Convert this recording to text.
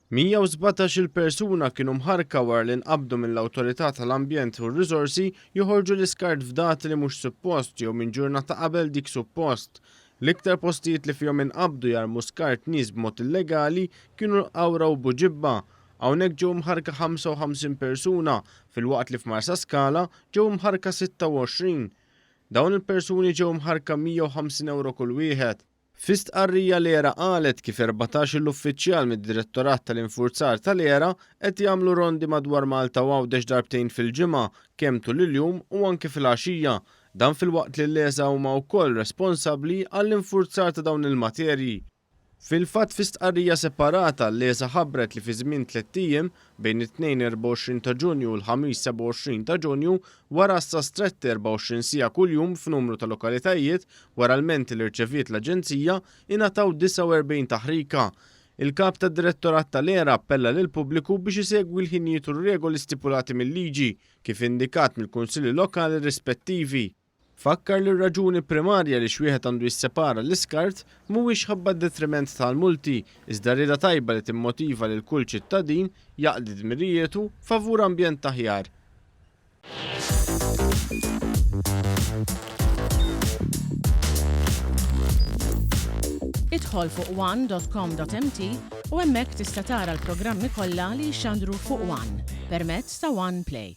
117 il persuna kienu mħarrka wara li nqabdu mill-Awtorità tal-Ambjent u r-Riżorsi joħorġu l-iskart f'dati li mhux suppost jew minn ġurnata qabel dik suppost. L-iktar postijiet li fihom inqabdu jarmu skart nies b'mod illegali kienu l-Qawra u Buġibba. Hawnhekk ġew imħarrka 55 persuna filwaqt li f'Marsaskala ġew imħarrka 26. Dawn il-persuni ġew imħarrka 150 ewro kull wieħed. Fi stqarrija l-ERA qalet kif 14 il-uffiċjal mid-Direttorat tal-Infurzar tal-ERA qed jagħmlu rondi madwar Malta u Għawdex darbtejn fil-ġimgħa, kemm tul il-jum u anke filgħaxija. Dan filwaqt li l-ESA huma wkoll responsabbli għall-infurzar ta' dawn il-materji. Fil-fatt fi stqarrija separata, l-ESA ħabbret li fi żmien tlett ijiem, bejn it-Tnejn 24 ta' Ġunju u l-Ħamis 27 ta' Ġunju, wara għassa stretta 24 siegħa kuljum f'numru ta' lokalitajiet wara lmenti li rċeviet l-Aġenzija, ingħataw 49 taħrika. Il-Kap tad-Direttorat tal-ERA appella lill-pubbliku biex isegwi l-ħinijiet u r-regoli stipulati mil-liġi, kif indikat mill-Kunsilli Lokali rispettivi. Fakkar li r-raġuni primarja għaliex wieħed għandu jissepara l-iskart mhuwiex ħabba d-detriment tal-multi, iżda rieda tajba li timmotiva lil kull ċittadin jaqdi dmirijietu favur ambjent aħjar. Idħol fuq one.com.mt u hemmhekk tista' tara l-programmi kollha li jixxandru fuq One permezz ta' One Play.